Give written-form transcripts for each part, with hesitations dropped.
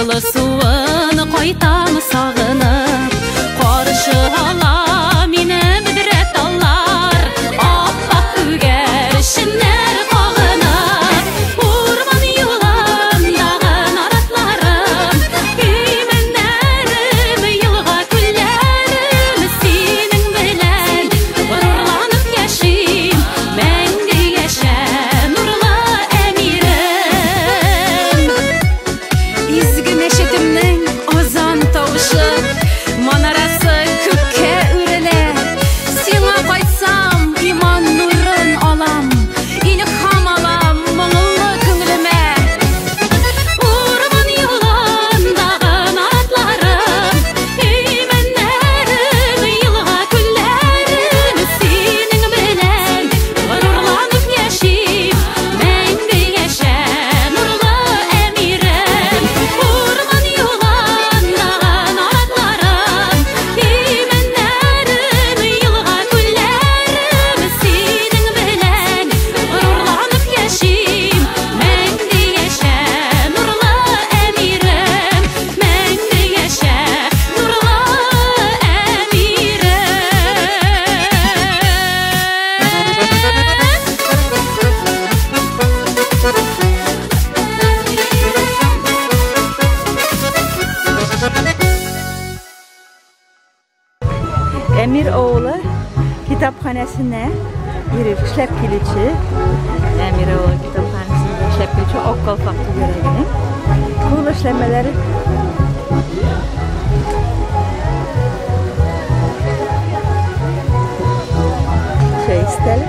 Татлы суын кайтам сагынып, каршы ала мине бөдрә таллар, ап-ак күгәрченнәр кагынып. Урман юлындагы наратларым, имәннәрем, елга күлләрем, синең белән горурланып яшим, мәңге яшә, нурлы Әмирем. Изге мәчетемнең азан тавышы, манарасы күккә үрелә. Сиңа кайтсам, иман нурын алам, илһам алам моңлы күңелемә. Урман юлындагы наратларым, имәннәрем, елга күлләрем, синең белән горурланып яшим, мәңге яшә, нурлы Әмирем. Урман юлындагы наратларым, имәннәрем, елга күлләрем, синең белән горурланып яшим, мәңге яшә, нурлы Әмирем, мәңге яшә, нурлы Әмирем. Әмир авылы китапханәсенә йөреп эшләп килүче, Әмир авылы китапханәсендә эшләп килүче Ак калфак түгәрәгенең кул эшләмәләре. Чәй өстәле.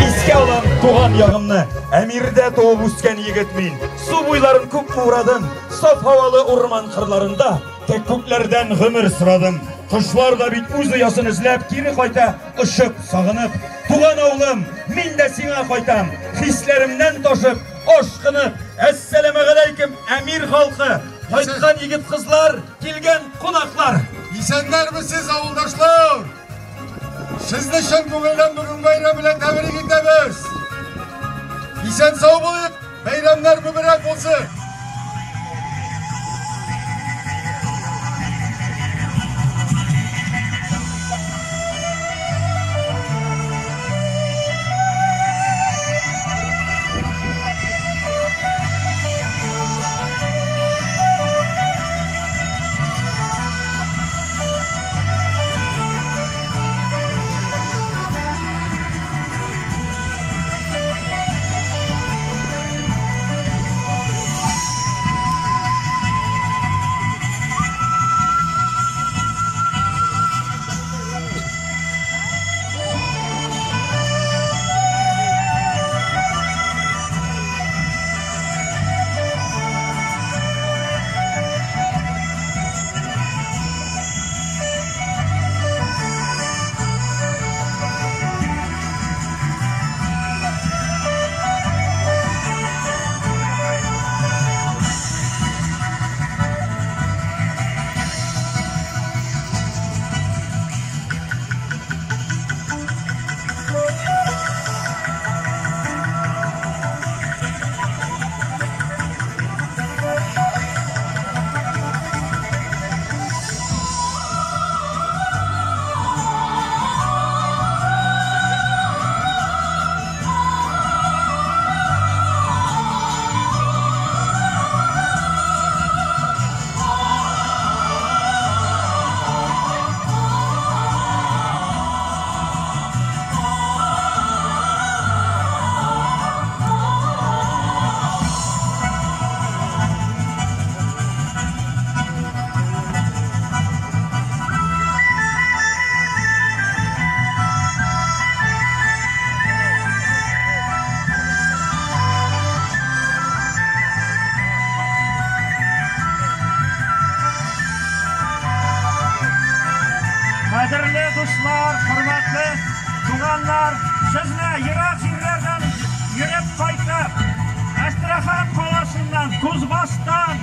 Искә алам туган ягымны, Әмирдә туып үскән егет мин. Су буйларын күп урадым, саф һавалы урман кырларында кәккүкләрдән гомер сорадым. Кошлар да бит үз оясын эзләп кире кайта, очып, сагынып. Туган авылым, мин дә сиңа кайтам, хисләремнән ташып, ашкынып. Әссәламегаләйкем, Әмир халкы, кайткан егет кызлар, килгән кунаклар. Исәннәрмесез, авылдашлар? Сезне чын күңелдән бүген бәйрәм белән тәбрик итәбез. Исән сау булыйк, бәйрәмнәр мөбарәк булсын. Кадерле дуслар, хөрмәтле туганнар, сезне ерак җирләрдән йөреп кайтып, Әстерхан каласыннан, Кузбасстан,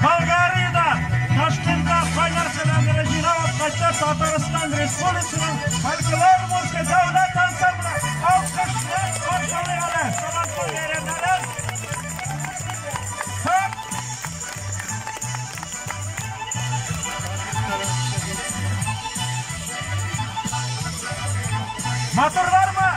Болгариядән, Ташкентта кайнар сәламнәрне җыйнап кайтты Татарстан Республикасының фольклор музыка Республика дәүләт ансамбле алкышлап каршылый әле Сабантуй бәйрәмнәрен. Һәм Матурлармы?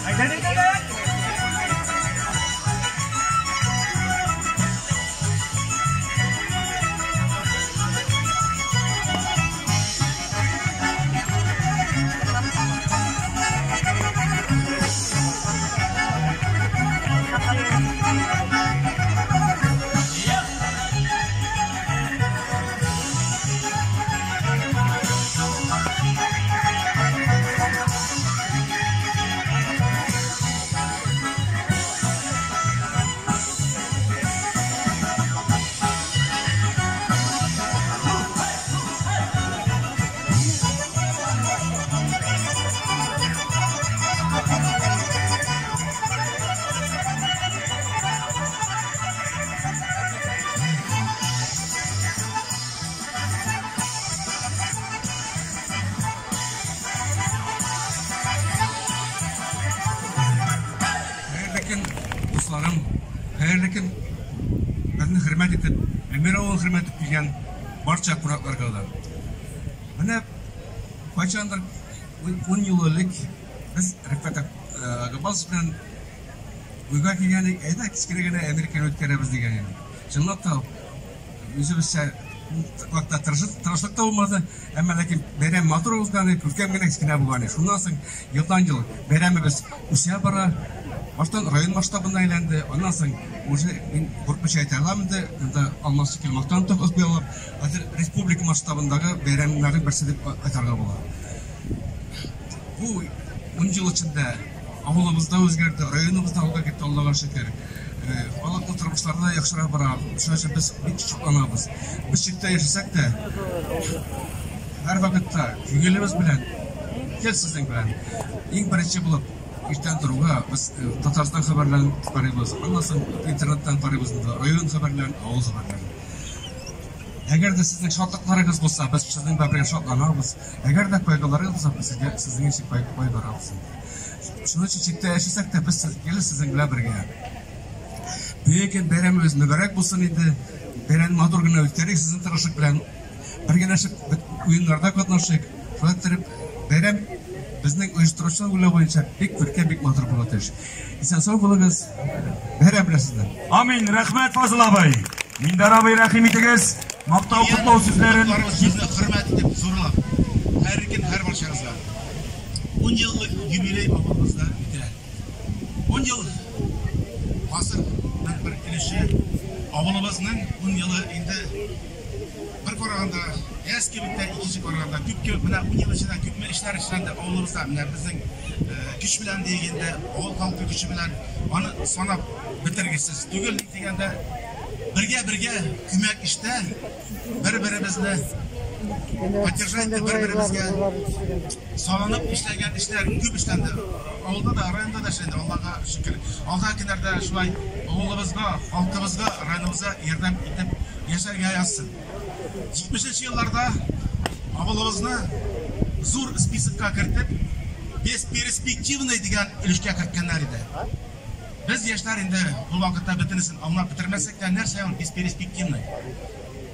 Әйдә, әйдә, әйдә. Хәерле көн, дусларым. Хәерле көн, безне хөрмәт итеп, Әмир авылын хөрмәт итеп килгән барча кунакларга да. Менә кайчандыр 10 ел элек без Рифкать Агабасов белән уйга килгән идек, әйдә кечкенә генә Әмир көне үткәрәбез дигән идек. Чынлап та үзебезчә вакытта тырышлык та булмады, әмма ләкин бәйрәм матур узган, күркәм генә кечкенә булган. Шуннан соң елдан ел бәйрәмебез үсә бара. Баштан район масштабына әйләнде, аннан соң уже мин куркмыйча әйтә алам инде, монда Алмаз шикелле мактанып та куя алам, хәзер республика масштабындагы бәйрәмнәрнең берсе дип әйтергә була. Бу 10 ел эчендә авылыбыз да үзгәрде, районыбыз да алга китте, Аллага шөкер. Халыкның тормышлары да яхшыра бара. Шуның өчен без бик шатланабыз. Без читтә яшәсәк тә, һәр вакытта күңелебез белән, гел сезнең белән. Иң беренче булып иртән торуга без Татарстан хәбәрләрен карыйбыз, аннан соң интернеттан карыйбыз инде, район хәбәрләрен, авыл хәбәрләрен. Әгәр дә сезнең шатлыкларыгыз булса, без сезнең белән бергә шатланабыз. Әгәр дә кайгыларыгыз булса, без сезгә сезнең өчен кайгырабыз. Шуның өчен читтә яшәсәк тә, без гел сезнең белән бергә. Бөек бәйрәмебез мөбарәк булсын инде. Бәйрәмне матур гына үткәрик сезнең тырышлык белән. Бергәләшеп уеннарда катнашыйк. Шулай иттереп, бәйрәм безнең оештыручылар уйлау буенча бик күркәм, бик матур була тиеш. Исән-сау булыгыз. Бәйрәм белән сезне. Амин. Рәхмәт, Фазыл абый. Миндар абый, рәхим итегез. Мактау, котлау сүзләрен. Сезне хөрмәт итеп, зурлап, һәр көн, һәр барчагызга. 10 еллык юбилей авылыбызда үтә. 10 ел гасырның бер өлеше авылыбызның 10 елы инде бер караганда әз кебек тә, икенче караганда күп кебек. Менә 10 ел эчендә күпме эшләр эшләнде авылыбызда. Менә безнең көч белән дигәндә, авыл халкы көче белән аны санап бетергесез түгел дигәндә, бергә-бергә күмәк эштә бер-беребезне поддержать итеп, бер-беребезгә салынып эшләгән эшләр күп эшләнде. Авылда да, районда да эшләнде, Аллага шөкер. Алда көннәрдә шулай авылыбызга, халкыбызга, районыбызга ярдәм итеп яшәргә язсын. 70 елларда авылыбызны зур списокка кертеп, бесперспективный дигән өлешкә керткәннәр иде. Без яшьләр инде ул вакытта бөтенесен аңлап бетермәсәк тә, нәрсә ул бесперспективный?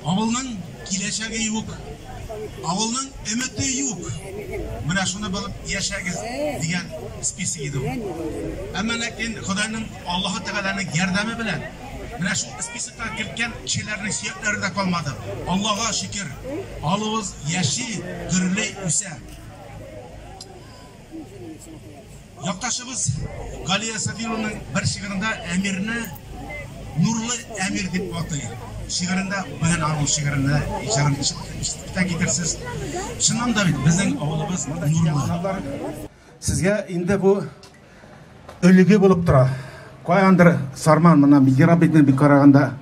Авылның киләчәге юк, авылның өмете юк. Менә шуны белеп яшәгез дигән список иде ул. Әмма ләкин Ходайның, Аллаһы Тәгаләнең ярдәме белән менә шул списокка керткән кешеләрнең сөякләре дә калмады. Аллага шөкер, авылыбыз яши, гөрли, үсә. Якташыбыз Галия Сафированың бер шигырендә Әмирне Нурлы Әмир дип атый. Шигырендә бүген аның шигыренә җырын ишетеп тә китерсез. Чыннан да бит безнең авылыбыз нурлы. Сезгә инде бу өлге булып тора. Каяндыр Сарман мына Мидира битне бик караганда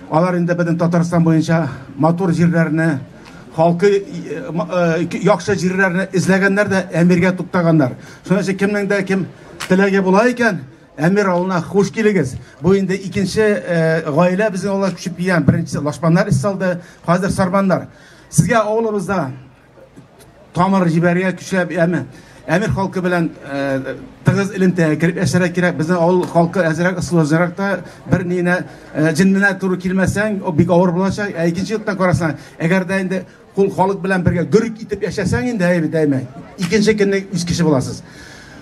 Алар инде бөтен Татарстан буенча матур җирләрне, халкы яхшы җирләрне эзләгәннәр дә Әмиргә туктаганнар. Шуның өчен кемнең дә кем теләге була икән, Әмир авылына хуш килегез. Бу инде икенче гаилә безнең авылга күчеп килгән. Беренчесе Лашманнар эз салды, хәзер Сарманнар. Сезгә авылыбызда тамыр җибәрергә көчләп, яме Әмир халкы белән тыгыз элемтәгә кереп яшәргә кирәк. Безнең авыл халкы әзрәк сложнырак та, бер нинә җенненә туры килмәсәң, бик авыр булачак. Ә икенче яктан карасаң, әгәр дә инде кул халык белән бергә гөрек итеп яшәсәң инде, әйбәт, әйме. Икенче көнне үз кеше буласыз.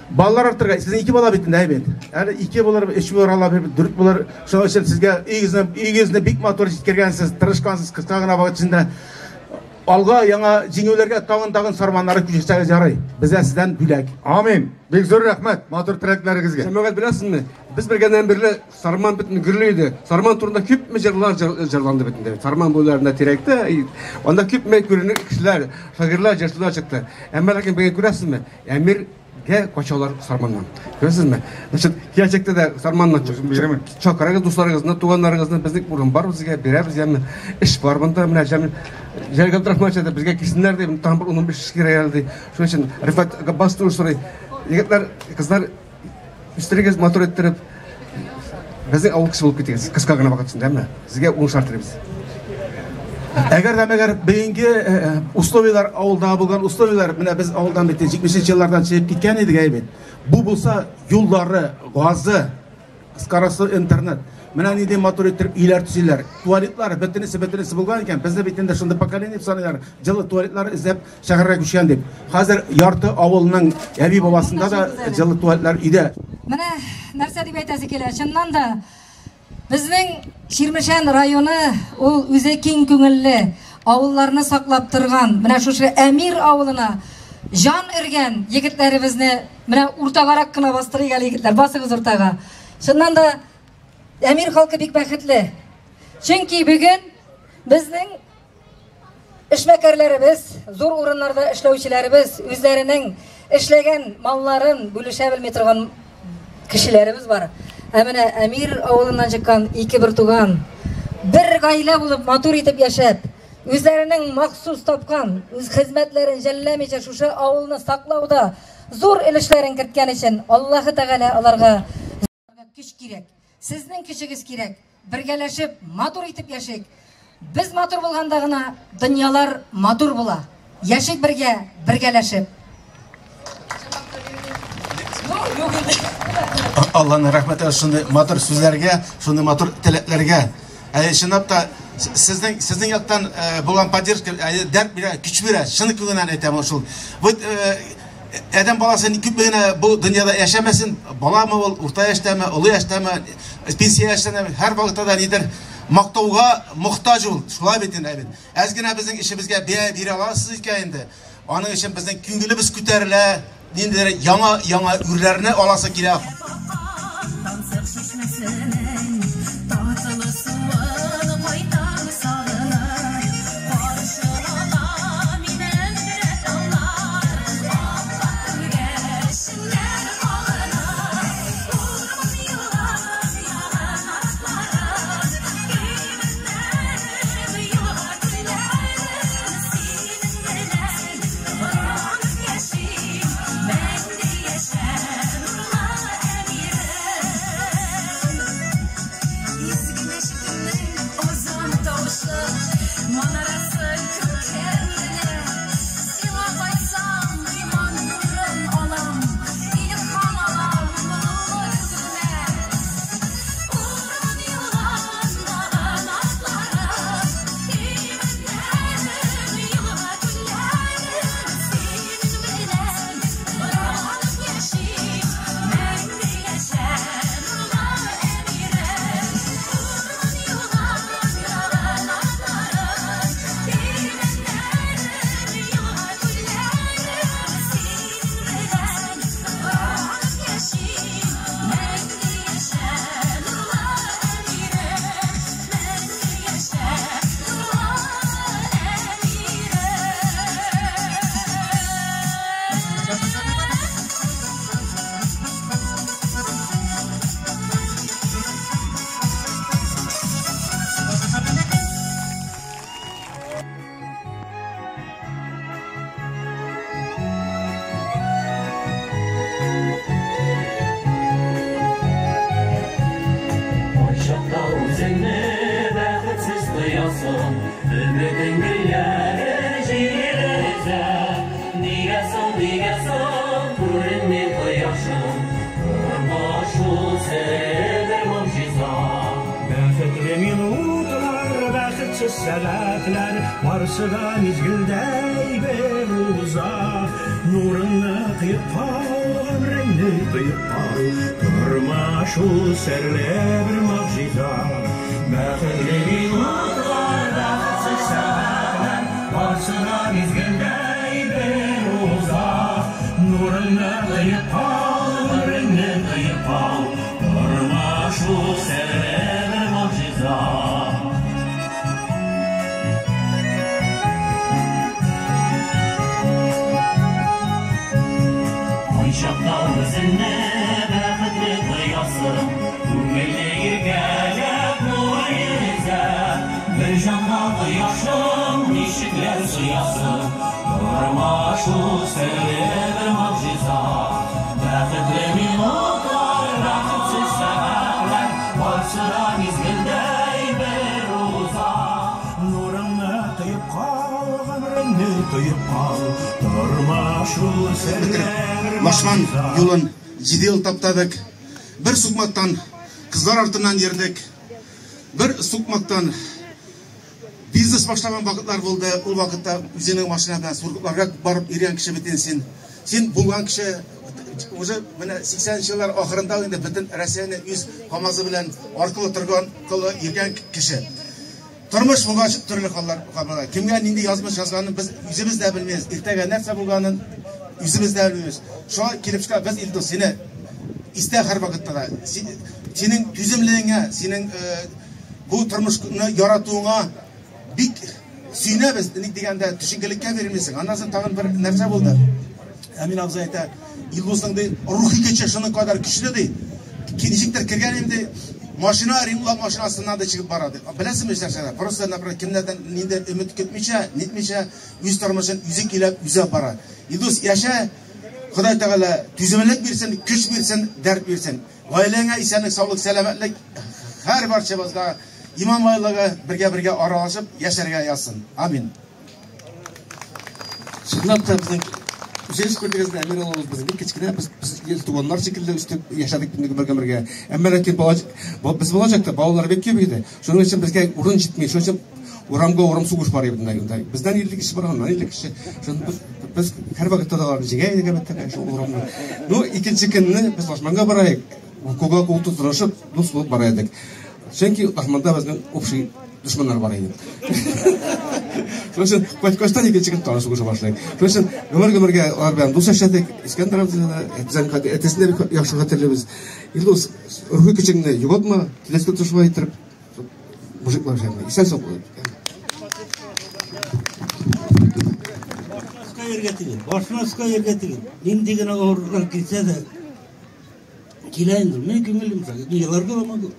Балалар артырга, сезнең ике бала бит инде, әйбәт. Әле ике булыр, өч булыр, Алла биреп, дүрт булыр. Шуның өчен сезгә өегезне бик матур җиткергәнсез, тырышкансыз, кыска гына вакыт эчендә. Алга яңа җиңүләргә тагын-тагын сарманнары күчерсәгез ярый. Безгә сездән бүләк. Амин. Бик зур рәхмәт матур теләкләрегезгә. Җәмәгать, беләсезме, без белгәннән бирле Сарман бөтен гөрли иде. Сарман турында күпме җырлар җырланды бит инде. Сарман буйларында тирәктә, анда күпме күренекле кешеләр, шагыйрьләр, җырчылар чыкты. Әмма ләкин бүген күрәсезме, Әмир гә качалар Сарманнан. Күрәсезме? Значит, киләчәктә дә Сарманнан чакырыгыз дусларыгызны, туганнарыгызны, безнең урын бар безгә, бирәбез, яме. Эш бар монда, менә Җәмил Җәлил Габдрахманович әйтә, безгә килсеннәр ди, тагын бер 15 кеше кирәк әле ди. Шуның өчен Рифат Габбас тоже сорый. Егетләр, кызлар, үстерегез, матур иттереп. Безнең авыл кеше булып китегез, кыска гына вакыт эчендә, әмма сезгә уңышлар телибез. Әгәр дә мәгәр бүгенге условияләр, авылда булган условияләр, менә без авылдан бит 70 еллардан чыгып киткән идек әйбәт. Бу булса юллары, газы, скоростной интернет. Менә нинди матур итеп өйләр төзиләр. Туалетлар бөтенесе бөтенесе булган икән. Безне бит инде шундый поколение дип саныйлар. Җылы туалетлар эзләп шәһәргә күчкән дип. Хәзер ярты авылның әби бабасында да җылы туалетлар өйдә. Менә нәрсә дип әйтәсе килә. Чыннан да безнең Чирмешән районы ул үзе киң күңелле, авылларны саклап торган, менә шушы Әмир авылына җан өргән егетләребезне менә уртагарак кына бастырыйк әле, егетләр, басыгыз уртага. Чыннан да Әмир халкы бик бәхетле. Чөнки бүген безнең эшмәкәрләребез, зур урыннарда эшләүчеләребез үзләренең эшләгән малларын бүлешә белми торган кешеләребез бар. Ә менә Әмир авылыннан чыккан ике бертуган бер гаилә булып матур итеп яшәп, үзләренең махсус тапкан үз хезмәтләрен жәлләмичә шушы авылны саклауда зур өлешләрен керткән өчен Аллаһы Тәгалә аларга көч кирәк. Сезнең көчегез кирәк. Бергәләшеп, матур итеп яшик. Без матур булганда гына дөньялар матур була. Яшик бергә, бергәләшеп. Алланың рәхмәте шундый матур сүзләргә, шундый матур теләкләргә. Ә чынлап та сезнең сезнең яктан булган поддержка дәрт бирә, көч бирә. Чын күңелдән әйтәм шул. Вот Адәм баласы күпме генә бу дөньяда яшәмәсен, баламы ул, урта яшьтәме, олы яшьтәме, пенсия яшендәме, һәр вакытта да нидер мактауга мохтаҗ ул. Шулай бит инде, әйбәт. Әз генә безнең эшебезгә бәя бирә аласыз икән инде. Аның өчен безнең күңелебез күтәрелә, ниндидер яңа яңа үрләрне аласы килә. Тансык чишмәсенең татлы суын кайтам сагынып, каршы ала мине бөдрә таулар, ап-ак күгәрченнәр алынып, урман юллар ягын атларын, кирмәннәрем, елга-күлләрем, синең белән горурланып яшим, мәңге яшә, нурлы Әмирем. Бәхетсез сәгатьләр барсы да мизгелдәй бер уза. Нурыңны тоеп кал, гомереңне тоеп кал. Тормыш ул серле бер могҗиза. Бәхетле минутлар, бәхетсез сәгатьләр барсы да мизгелдәй бер уза. Нурыңны тоеп кал, гомереңне тоеп кал. Тормыш ул серле бер могҗиза. Кайчакта үзеңне бәхетле тоясың, күңелне иркәләп нур йөзә. Бер җанга кояшың ничекләр сыясың, тормыш ул серле бер могҗиза. Бәхетле минутлар, бәхетсез сәгатьләр барсы да мизгелдәй бер уза. Нурыңны тоеп кал, гомереңне тоеп кал, тормыш ул серле бер Лашман могҗиза. юлын 7 ел таптадык. Бер сукмактан кызлар артыннан йөрдек. Бер сукмактан бизнес башлаган вакытлар булды. Ул вакытта үзеңнең машина белән Сургутларга барып йөргән кеше бит инде син. Син булган кеше уже менә 80 еллар ахырында инде бөтен Россияне үз КАМАЗы белән аркылы торган кылы йөргән кеше. Тормыш булгач төрле хәлләр була. Кемгә нинди язмыш язганын без үзебез дә белмибез. Иртәгә нәрсә булганын үзебез дә белмибез. Шуңа килеп чыга, без Илдус сине истә һәр вакытта да. Синең түземлегеңә, синең бу тормышны яратуыңа бик сөенәбез. Ник дигәндә төшенкелеккә бирелмисең. Аннан соң тагын бер нәрсә булды. Әмин абзый әйтә, Илдусның ди рухи көче шуның кадәр көчле ди. Ничектер кергән инде машина римлап машинасыннан да чыгып бара ди. Беләсеңме нәрсәләр? Просто например, кемнәрдән нинди өмет көтмичә, нитмичә үз тормышын үзе көйләп, үзе бара. Илдус яшә, Ходай Тәгалә түземлек бирсен, көч бирсен, дәрт бирсен. Гаиләңә исәнлек, саулык, сәламәтлек, һәр барчабызга иман байлыгы бергә-бергә аралашып яшәргә язсын. Амин. Чынлап та безнең үзегез күрдегез, Әмир улыбыз безнең бик кечкенә, без ел туганнар шикелле үстек, яшәдек бергә-бергә. Әмма ләкин без балачакта балалар бик күп иде. Шуның өчен безгә урын җитми. Шуның өчен урамга урам сугыш бар иде монда. Бездән 50 кеше бар, аннан 50 кеше. Шуны без һәр вакытта да аларны җигә идек, әлбәттә, шул урамны. Ну, икенче көнне без Лашманга бара идек. Кулга кул тотынышып, дус булып бара идек. Чөнки Лашманда безнең общий дошманнар бар иде. Шуның өчен кайткачтан икенче көн тагын сугыша башлыйк. Шуның өчен гомер-гомергә алар белән дус яшәдек. Искәндәр абзыйны да, әтисен әтисен дә бик яхшы хәтерлибез. Илдус, рухи көчеңне югалтма, киләсе көндә шулай итеп мужиклар җәмгыять. Исән сау булыйк. Башмаска ергә түгел, башмаска ергә түгел. Нинди генә авырлыклар килсә дә, килә инде. Мин күңелем сагы, еларга да могу.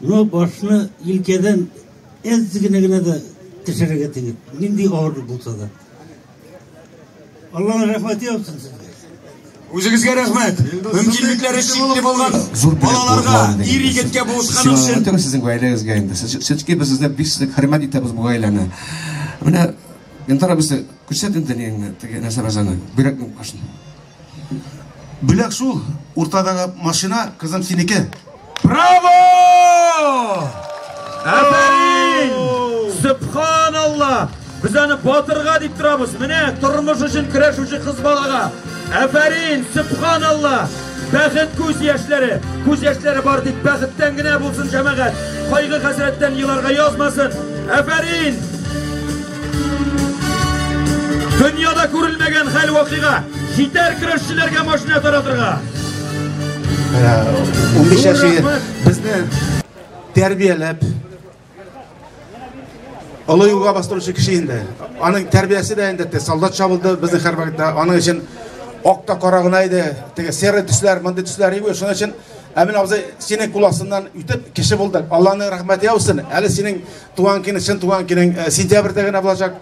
Но башны илкәдән әз генә генә дә төшерергә түгел. Нинди авырлык булса да. Аллаһның рәхмәте яусын сезгә. Үзегезгә рәхмәт. Мөмкинлекләре чикле булган Зур бүләк балаларга, булды. ир егеткә булышкан Сиңа өчен. сезнең гаиләгезгә инде. Чөнки без сезне бик хөрмәт итәбез бу гаиләне. Менә Янтар абыйсы, күрсәт инде неңне, теге нәрсә базаны, бүләкнең башын. Бүләк шул, уртадагы машина, кызым синеке. Браво! Афәрин! Субханалла! Без аны батырга дип торабыз. Менә тормыш өчен көрәшүче кыз балага. Афәрин! Субханалла! Бәхет күз яшьләре. Күз яшьләре бар дип бәхеттән генә булсын җәмәгать. Кайгы хәсрәттән еларга язмасын. Афәрин! Дөньяда күрелмәгән хәл вакыйга. Җитәр көрәшчеләргә машина таратырга. 15 яшь безне тәрбияләп олы юлга бастыручы кеше инде. Аның тәрбиясе дә инде солдат чабылды безнең һәр вакытта. Аның өчен ак та кара гына иде. Теге серый төсләр, мондый төсләр юк. Шуның өчен Әмин абзый синең кул астыннан үтеп кеше булдык. Аллаһның рәхмәте яусын. Әле синең туган көнең, чын туган көнең сентябрьдә генә булачак.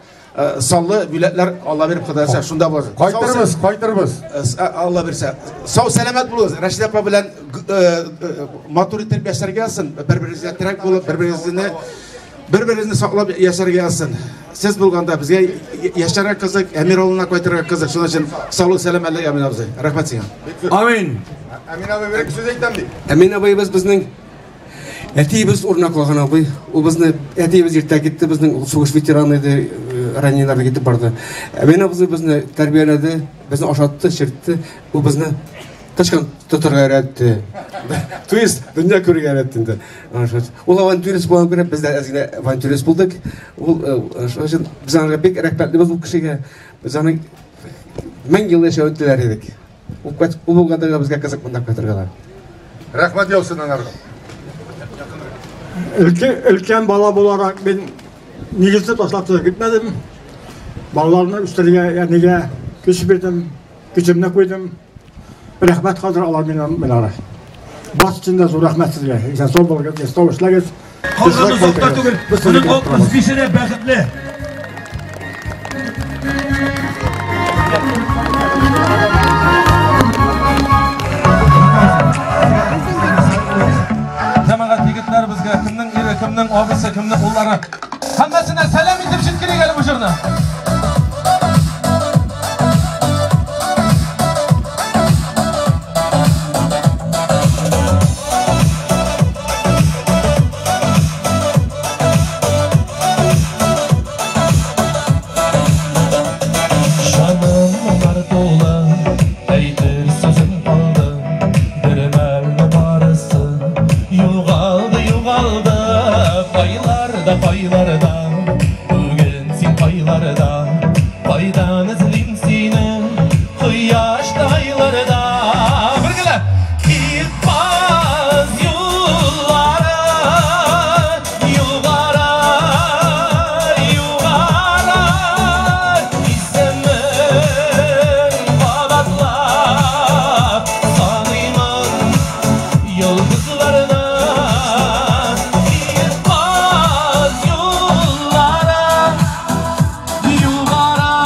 Саллы бүләкләр Алла биреп Ходай шунда булачак. Кайтырбыз, кайтырбыз. Алла бирсә. Сау сәламәт булыгыз. Рәшидә апа белән матур итеп яшәргә язсын. Бер-берегезгә терәк булып, бер-берегезне саклап яшәргә язсын. Сез булганда безгә яшәргә кызык, Әмир авылына кайтырга кызык. Шуның өчен саулык, сәламәтлек, Әмин абзый. Рәхмәт сиңа. Амин. Әмин абый, бер сүз әйтәм ди. Әмин абыебыз безнең Әтиебез үрнәк кылган абый. Ул безне, әтиебез иртә китте, безнең ул сугыш ветераны иде, раненнарда китеп барды. Әмин абзый безне тәрбияләде, безне ашатты, эчертте. Ул безне тычкан тотарга өйрәтте. То есть дөнья күрергә өйрәтте инде. Ул авантюрист булган күрә, без дә әз генә авантюрист булдык. Ул шуның өчен без аңа бик рәхмәтлебез ул кешегә. Без аның 1000 ел яшәвен теләр идек. Ул булганда безгә кызык монда кайтырга да. Рәхмәт яусын анарга. Өлкән бала буларак мин нигезне ташлап чыгып китмәдем. Балаларны үстерергә, әнигә көч бирдем, көчемне куйдым. Рәхмәт хәзер алар минем ара. Баш өчен дә зур рәхмәт сезгә. Исән сау булыгыз, сау эшләгез. Калган озакта түгел. Моның 65-е бәхетле. Җәмәгать егетләр безгә кемнең ире, кемнең абысы, кемнең уллары. Һәммәсенә сәлам итеп җиткерик әле бу җырны. Жаным моңнар тулы, әйтер сүзем калды. Бер мәлне барысы югалды, югалды. Кайларда, кайларда, бүген син кайларда? Кайдан эзлим сине, кояштайларда. Бергәләп. Китмәс юллары, югары, югары. Исемең кабатлап саныймын йолдызларны. Китмәс юллары, югары,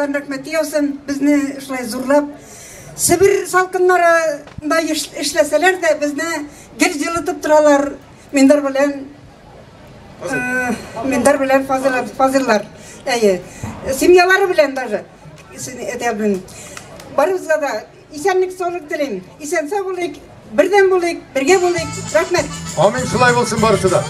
Алланың рәхмәте яусын, безне шулай зурлап, Себер салкыннарында эшләсәләр дә, безне гел җылытып торалар. Миндар белән Миндар белән Фазыллар. Әйе. Семьялары белән даже. Әйтә белмим. Барыбызга да исәнлек, саулык телим. Исән сау булыйк, бердәм булыйк, бергә булыйк. Рәхмәт. Амин, шулай булсын барысы да.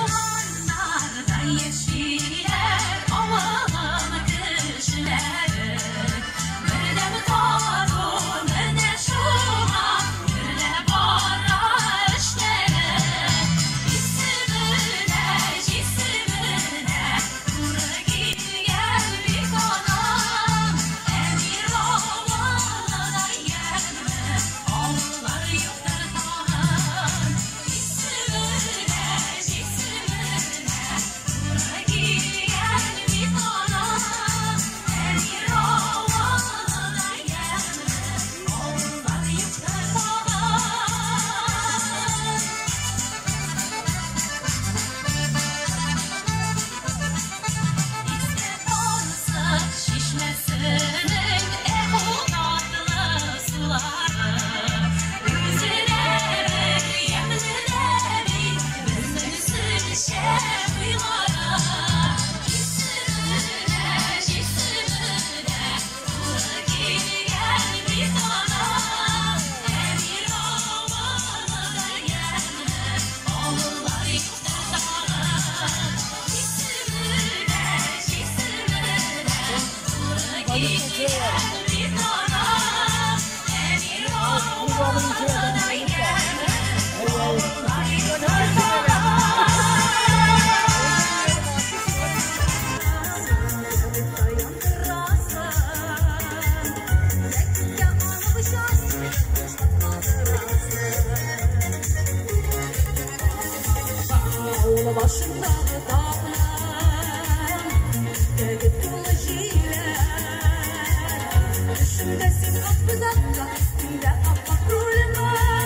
Төшемдә син ап-озакка, өстеңдә ап-ак күлмәк.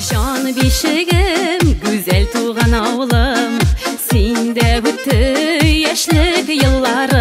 Җан бишегем, гүзәл туган авылым, синдә үтте яшьлек елларым.